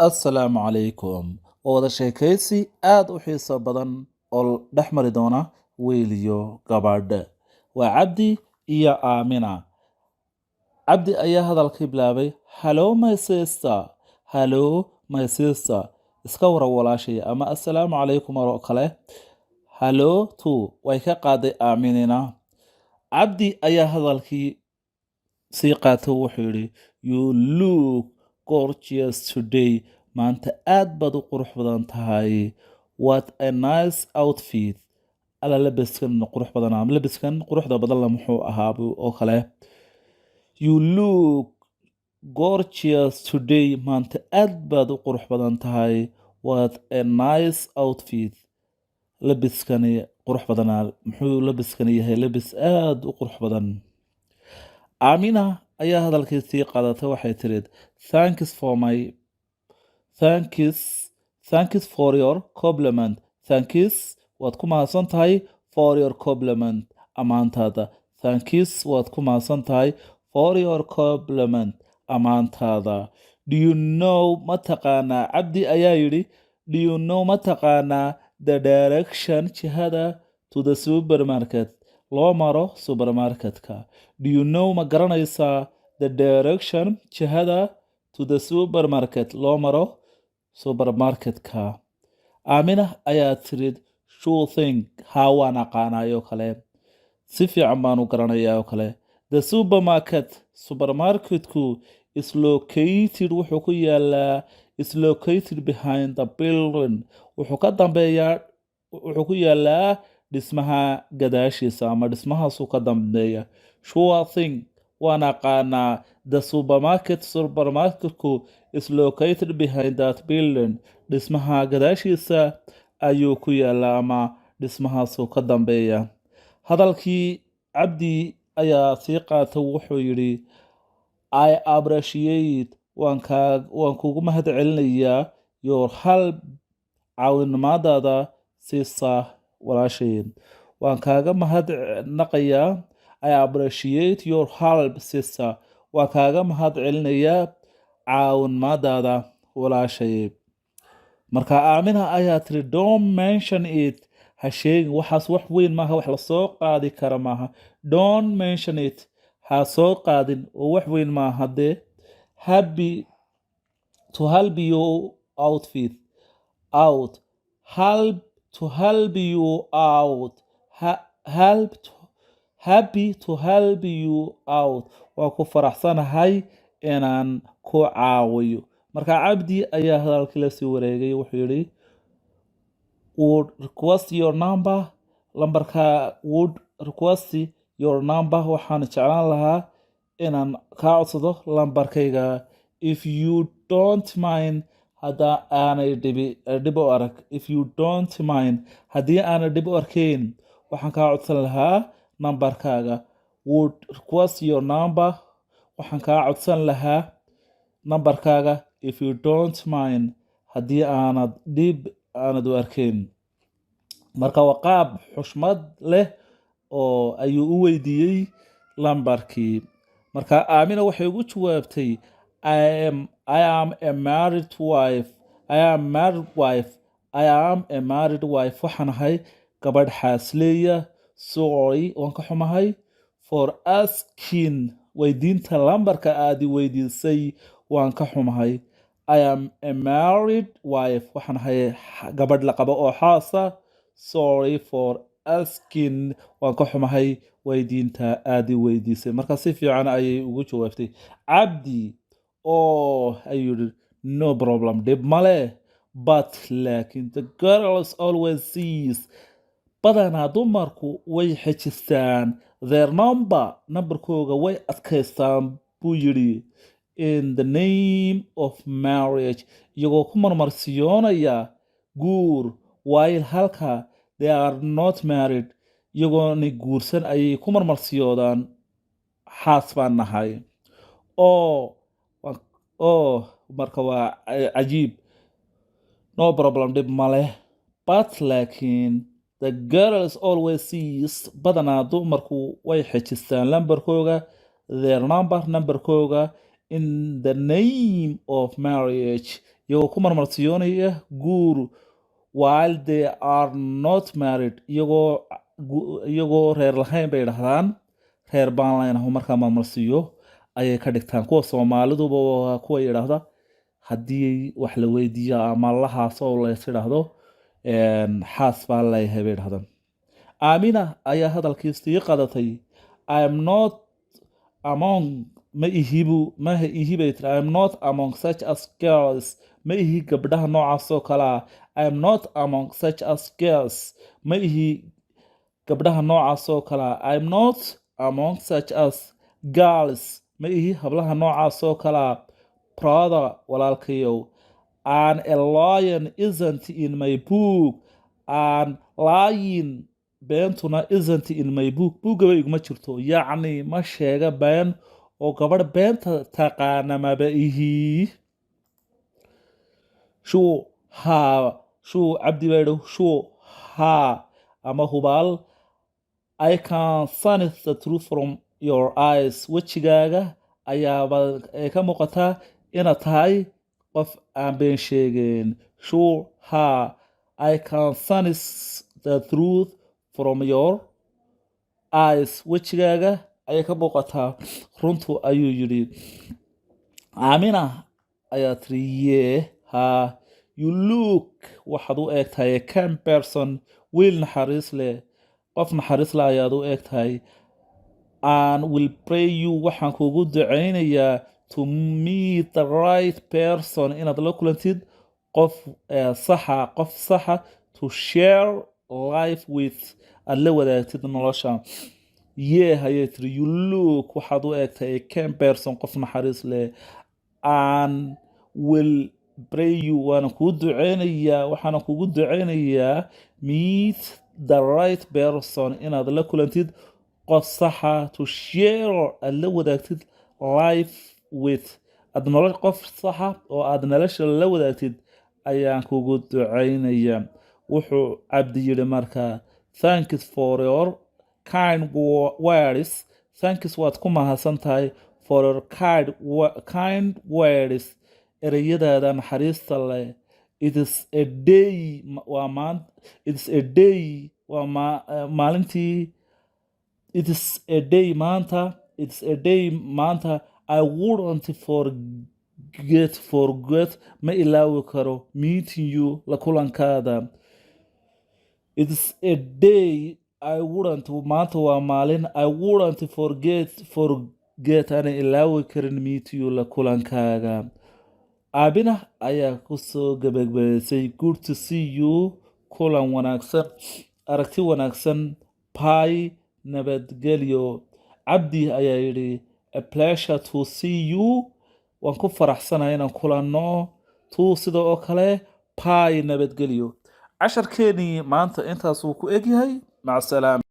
Assalaamu calaykum. Waa wada sheekaysi aad u xiiso badan oo dhex mari doona wiil iyo gabadh. Waa Cabdi iyo Aamina. Cabdi ayaa hadalkii bilaabay: "Hello, my sister." "Hello, my sister," iska waran walaashay, ama assalaamu calaykum oo kale. "Hello too," way ka qaaday Aaminina. Cabdi ayaa hadalkii sii qaatay, wuxuu yidhi: "You look gorgeous today." Maanta aad baad u qurux badan tahay. "What a nice outfit." Alla, labiskan qurux badan ama labiskan quruxda badan la muxuu ahaa oo kale. "You look gorgeous today." Maanta aad baad u qurux badan tahay. "What a nice outfit." Labiskani qurux badanaa, muxuu labiskani yahay? Labis aad u qurux badan. Aamina ayaa hadalkii sii qaadatay, waxay tiri: "Thanks for your compliment." Thanks, waad ku mahadsan tahay, for your compliment, amaantaada. Thanks, waad ku mahadsan tahay, for your compliment, amaantaada. "Do you know," ma taqaanaa? Cabdi ayaa yidhi: "Do you know," ma taqaanaa, "the direction," jihada, "to the supermarket," loo maro supermarketka? "Do you know," ma garanaysaa, "the direction," jihada, "to the supermarket," loo maro supermarketka? Aamina ayaa tiri: "Sure thing." Haa, waan aqaanaayoo kale, si fiican baan u garanayaa oo kale. "The supermarket," supermarketku, "is located," wuxuu ku yaalaa, "is located behind the building," wuxuu ka dambeeyaa, wuxuu ku yaalaa dhismaha gadaashiisa ama dhismahaasuu ka dambeeya. "Sure thing," waan aqaanaa. "The supermarket," supermarketku, "is located behind that building," dhismaha gadaashiisa ayuu ku yaalaa ama dhismahaasuu ka dambeeya. Hadalkii Cabdi ayaa sii qaatay, wuxuu yidhi: "I appreciate," waan kugu mahad celinayaa, "your help," caawinimadaada, "sister," walaashay. Waan kaaga mahad naqayaa. "I appreciate your help, sister." Waan kaaga mahad celinayaa caawinimadaada, walaashay. Marka Aamina ayaa tiri: "Don't mention it." Ha sheegin waxaas, wax weyn maaha, wax lasoo qaadi kara maaha. "Don't mention it." Ha soo qaadin oo wax weyn maaha dee. "Happy to help you outfit out help to help you out ha, help to, happy to help you out." Waa ku faraxsanahay inaan ku caawiyo. Marka Cabdi ayaa hadalkii la sii wareegay, wuxuu yidhi: "Would request your number," lambarka. "Would request your number," waxaan jeclaan lahaa inaan kaa codsado lambarkayga. "If you don't mind," hadda aanay dhibi dhib u arag. "If you don't mind," haddii aanay dhib u arkayn, waxaan kaa codsan lahaa nambarkaaga. "Would request your number," waxaan kaa codsan lahaa nambarkaaga. "If you don't mind," haddii aanad dhib aanad u arkayn. Marka waa qaab xushmad leh oo ayuu u weydiiyey lambarkii. Marka Aamina waxay ugu jawaabtay: "I am a married wife. I am married wife. I am a married wife." Waxaan ahay gabadh xaasleeya. "Sorry," waan ka xumahay, "for asking," weydiinta lambarka aad i weydiisay waan ka xumahay. "I am a married wife." Waxaan ahay gabadh la qabo oo xaasa. "Sorry for asking," waan ka xumahay weydiinta aad i weydiisay. Marka si fiican ayay ugu jawaabtay. Cabdi oo ayuu yidhi: "No problem," dhib male. "But," laakiin, "the girls always seize," badanaa dumarku way xejistaan, "their number," nambarkooga way adkaystaan buu yidhi, "in the name of marriage," iyagoo ku marmarsiyoonaya guur, "while," halka, "they are not married," iyagoonay guursan ayay ku marmarsiyoodaan xaas baan nahay. Oo marka waa cajiib. "No problem," dhib male. "But," laakiin, "the girls always seize," badanaa dumarku way xejistaan lambarkooga, "their number," nambarkooga, "in the name of marriage," iyagoo ku marmarsiyoonaya guur. iyagoo ku marmarsiyoonaya guur, while they are not married, iyagoo reer lahayn bay dhahdaan, "Reer baan leenahay." Markaa marmarsiiyo ayay ka dhigtaan. Kuwa Soomaaliduba waa kuwa yidhaahda haddii wax la weydiiyo ama lahaasoo lays idhaahdo, "Xaas baan leeyahay," bay dhahdaan. Aamina ayaa hadalkii sii qadatay. "I am not among," ma ihibu, ma ihi bay tiri. "I am not among such as girls," ma ihi gabdhaha noocaas oo kale ah. "I am not among such as girls," ma ihi gabdhaha noocaas oo kale ah. "I am not among such as girls," ma ihi hablaha noocaas oo kale ah. "Brother," walaalkayow, "and a lion isn't in my book," and lying, beentuna, "isn't in my book," buuggaba iguma jirto. Yacni ma sheega been oo gabadh beenta taqaana maba ihi. "Sure," haa. "Sure," Cabdi baa yidhi. "Sure," haa ama hubaal. "I can sense the truth from your eyes," wejigaaga ayaaba ay ka muuqataa inaad tahay qof aan been sheegeen. "Sure," haa. "I can sense the truth from your eyes," wejigaaga ayay ka muuqataa runtu, ayuu yidhi. Aamina ayaa tiri, "Yeah," haa. "You look," waxaad u eg tahay, "a kind person," wiil naxariis leh, qof naxariis leh ayaad u eg tahay. "And will pray you," waxaan kugu ducaynayaa, "to meet the right person," inaad la kulantid qof saxa, qof saxa, "to share life with," aad la wadaagtid nolosha. "Yeah," ayay tiri. "You look," waxaad u egtahay, "a kind person," qof naxariis leh. "And will pray you," waana kuu duceynayaa, waxaana kugu duceynayaa, "meet the right person," inaad la kulantid qof saxa, "to share," aad la wadaagtid, "life with," aad nolol, qof saxa oo aad nolosha la wadaagtid ayaan kugu duceynayaa. Wuxuu Cabdi yidhi markaa, "Thanks for your kind words." "Thanks," waad ku mahadsan tahay, "for your kind words," ereyadaada naxariista leh. "It is a day," waa maan. "It is a day," waa maalintii. "It is a day," maanta. "It is a day," maanta. "I wouldn't forget," ma ilaawi karo, "meeting you," la kulankaada. "It is a day I wouldn't," maanta waa maalin, "I wouldn't forget," aanan ilaawi karin, "meet you," la kulankaaga. Aamina ayaa kusoo gabagabaysay, "Good to see you," kulan wanaagsan, aragti wanaagsan. "Bye," nabadgelyo. Cabdi ayaa yidhi, "A pleasure to see you," waan ku faraxsanahay inaan kulanno, "too," sida oo kale. "Bye," nabadgelyo. Casharkeenii maanta intaasuu ku egyahay. Maca salaama.